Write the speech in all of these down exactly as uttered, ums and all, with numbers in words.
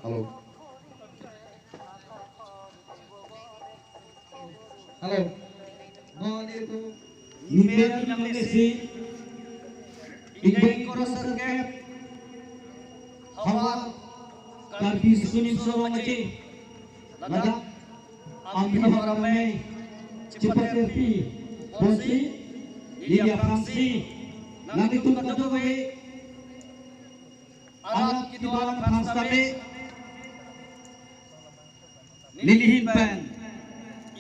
Hello. Hello. Non nelitum nipen nanglesi ingdeng ingkoi ra sirkep havar Karbi Riso Nimso Rong Aje, ladak Amri Havar Amei chepaterpi ponsi, neli aphrangsi nanglitum kadokave arat kedo-an aphan sitame nelihin pen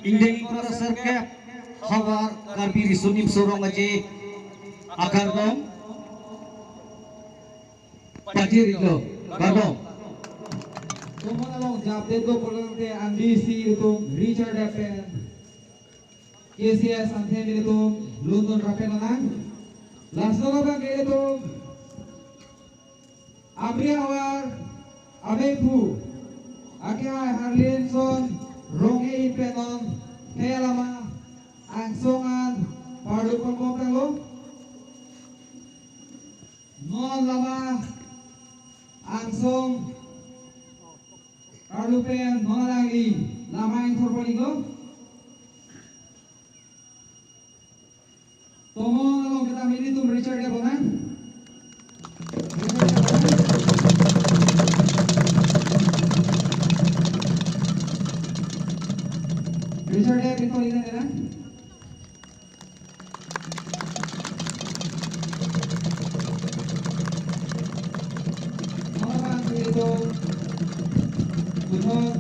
ingdeng ingkoi ra sirkep havar Karbi Riso Nimso Rong Aje akardom pajir-iklo, kardom. Tomon along jabdetlo pulote ansi ilitum Richard Deb pen K C S anthem ilitum lundun rapet nang. Laso abang ke ilitum Amri Havar Amei aphu akehai Harlinson Ronghe pen non thei alama angsong an parlu pon bom tanglo. Non lama angsong parlu pen non alangli lama ingthor pon-iklo. Tomon along kita mini tum Richard Deb bonang. Richard Deb itu ini ya. Mama itu. Betul.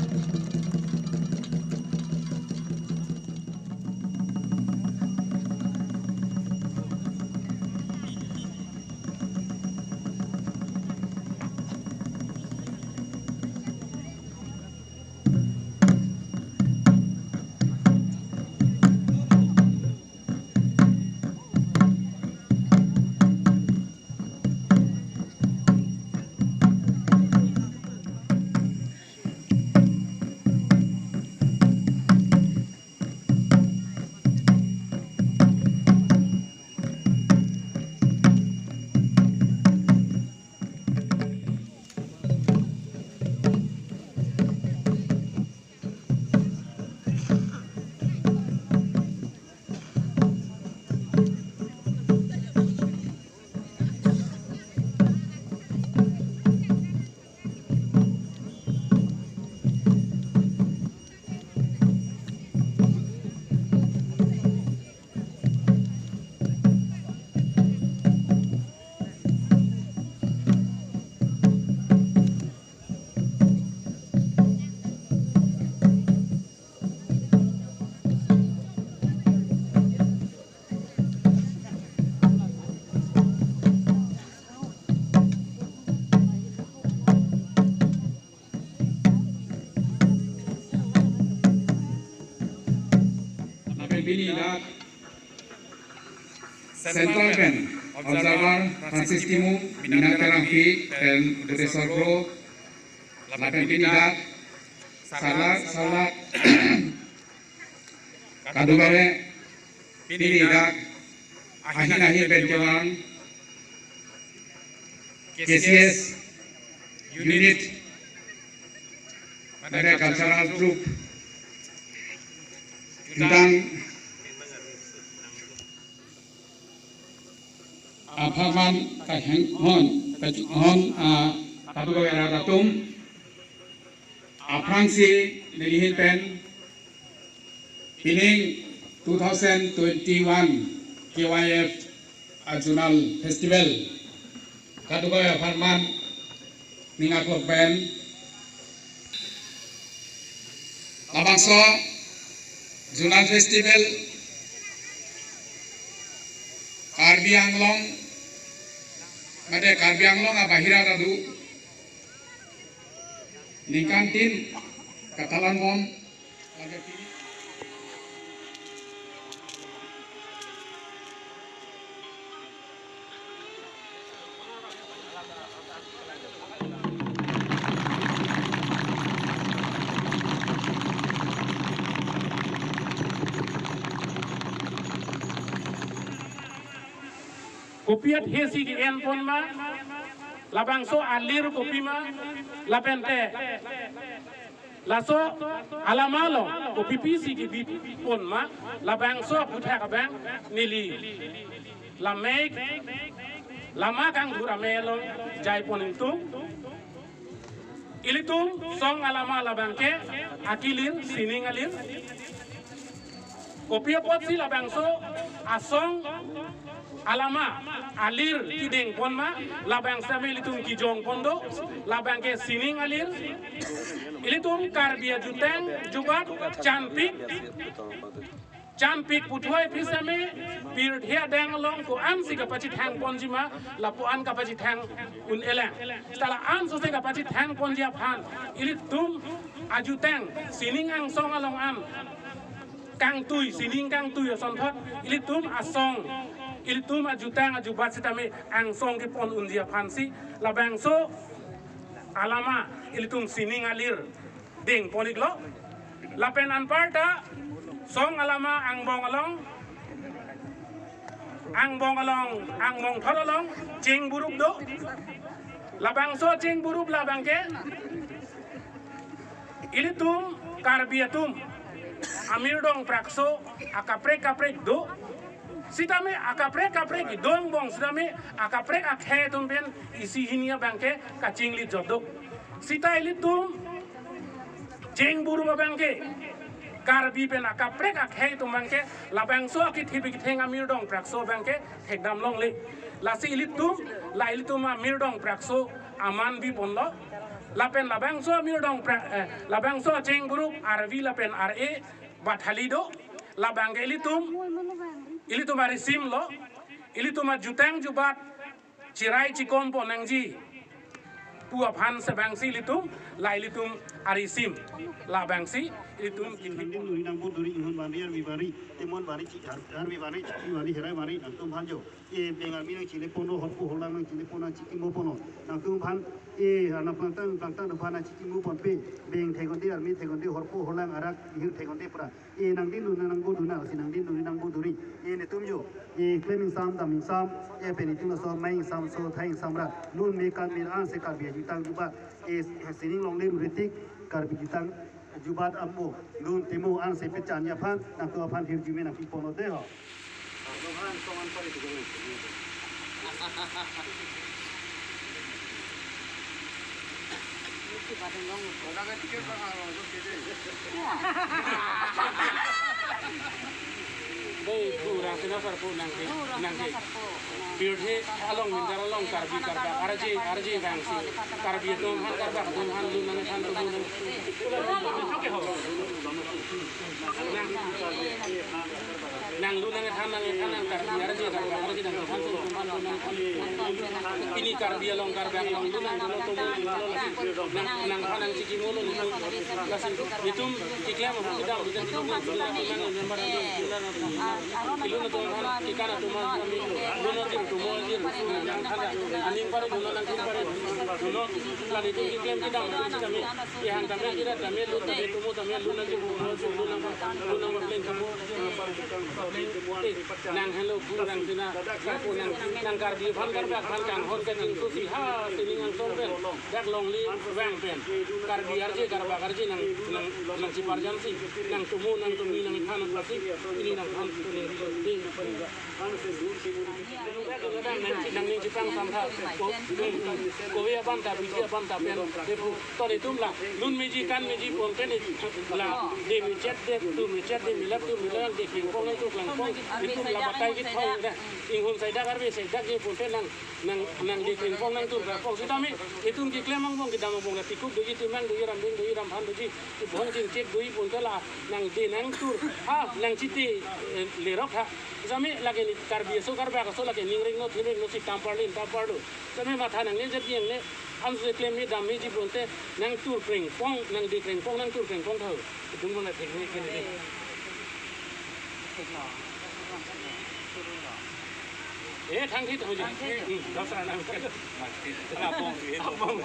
Lapen pini dak Central pen observer Francis Timung, Mina Terangpi, pen Budeswar Bro, lapen pini dak salak salak kadokave pini dak ahin ahin pen kevang K C S unit, mane cultural troupe, jutang apharman kahenghon, kachonghon, ah, kadokave arat atum, aphrangsi nelihin pen pining two thousand twenty-one K Y F a Zonal Festival kadokave apharman ning aklok pen labangso Zonal Festival Karbi Anglong, mate Karbi Anglong abahira ta do, ningkan tin katalan bom. Kopi athesi ke-en pon ma? Labangso alir kopima, lapente laso alama along kopi pisi kebi pon ma, labangso aphuthak abang neli lamek lama kangthur amei along jai pon ingtung. Ilitum song alama labangke akilir, sining alir. Kopi apotsi labangso asong alama alir kedeng pon ma, labangso tame ilitum kejong pon do, labangke sining alir. Ilitum Karbi ajutang jubat chanpik, chanpik puthoi phisame pirthe adang along ko-ansi kapachethang ponji ma, lapu-an kapachethang un-elang. Seta la-an sose kapachethang ponji aphan ilitum ajutang sining angsong along an kangtui, sining kangtui asonthot ilitum asong, ilitum ajutang ajubat sitame angsong kepon unji aphansi labangso alama ilitum sining alir deng pon iklo. Lapen anparta song alama angbong along, angbong along, angbong thor along cheng burup do. Labangso cheng burup labangke ilitum Karbi atum amirdong prakso akaprek kaprek do. Sitame akaprek kaprek do angbong sitame akaprek akhei atum pen isi hini abangke kachingli jodok. Seta ilitum cheng burup abangke Karbi pen akaprek akhei atum abangke labangso akithip kitheng amirdong prakso abangke thekdam longle. Lasi ilitum, la ilitum amirdong prakso aman bi ponlo. Lapen labangso amirdong pra, eh, labangso cheng burup arvi lapen ar-e bathali do. Labangke ilitum, ilitum arisim lo. Ilitum ajutang jubat chirai chikom pon nangji pu aphan si abangsi ilitum, la ilitum arisim, labangsi ilitum. Nangdin duri nangbo duri inghon bari arvi bari, temon bari chi-, ar-, arvi bari, chiki bari, herai bari, nangtum aphan jo. E beng armi nangchile ponlo, horpo horlang nangchile pon nangchikimo ponlo. Nangtum aphan, e, arnam plangtang, plangtang aphan nangchikimo ponpe, beng thekonde, armi thekonde, horpo horlang arak hir thekonde pra. E nangdin dun nangbo dun nang, si nangdin duri nangbo duri. E netum jo, e klem ingsam, dam ingsam, e pen itum laso mai ingsam, so thai ingsam ra. Lun me kan me ansi Karbi ajutang jubat. E sining longle ruretik, Karbi jutang jubat amo. Lun temo ansi pechan aphan, nangtum aphan hirjume nangpi ponlo de ho. Dei, bu rang sena sarpo nangke, nangke. Pirthe along minjar along Karbi Karbak arje, arje rangsi. Karbi atum aphan, Karbak atum aphan lun nangthan tumu nang. Nang, nang lun nangthan, nangthan nang Karbi arje, Karbak arje nangthan tumu nang. Pini Karbi along, Karbak along lun nang tumu tumu nang, nang nangthan nangchikimo lo netum. Lasi netum keklem aphan kedam, kedam, kedam, kedam, kedam, kedam, kedam. Ilun atum aphan kekan atum aphan kami lun ajir tumu ajir nangthan aning pare dun nangthan pare dun. La netum keklem kedam atum si kami. Ehan tame, kira tame, lun tame, tumu tame, lun nangji, tumu nangji, lun nang, lun nang pleng tumu. Eh, nang helo, bu rang sena, nang, nang Karbi aphan, Karbak aphan kanghon kachingso si ha, sining angsong pen, dak longle vang pen. Karbi arje, Karbak arje nang, nang, nangchiparjam si, nang tumu, nang tumi, nangthan, nang plastik, pini nangthan, nang di. Nang, nang chepang samtha. Ko, kove abang ta, biji abang ta pen. Depu, to netum la. Lun meji kan meji pon pen la. De mechet de, tu mechet de, melap tu melap, de klengpong tu klengpong. Netum la batai kithong da. Inghun saidak arve saidak je pon pen nang, nang, nang de klengpong nang tu klengpong. Sitame, netum keklem angbong kedam angbong la tikuk doji, timang doji, rambing doji, ramphan doji. Ibong chingchek doji pon ke la nang de nang tur. Ha, nang chiti, eh, lerok ha. Sitame lake ne Karbi aso Karbak aso lake ningring no thimring no si tampar lin tampar lo. Sitame matha nangne jat yang ne anse klem me dam meji pon te nang tur klengpong nang de klengpong nang tur klengpong tho. Dung mana thek ne kene. Eh, thang thit hoji. Hmm, dasra nang. Abong. Abong.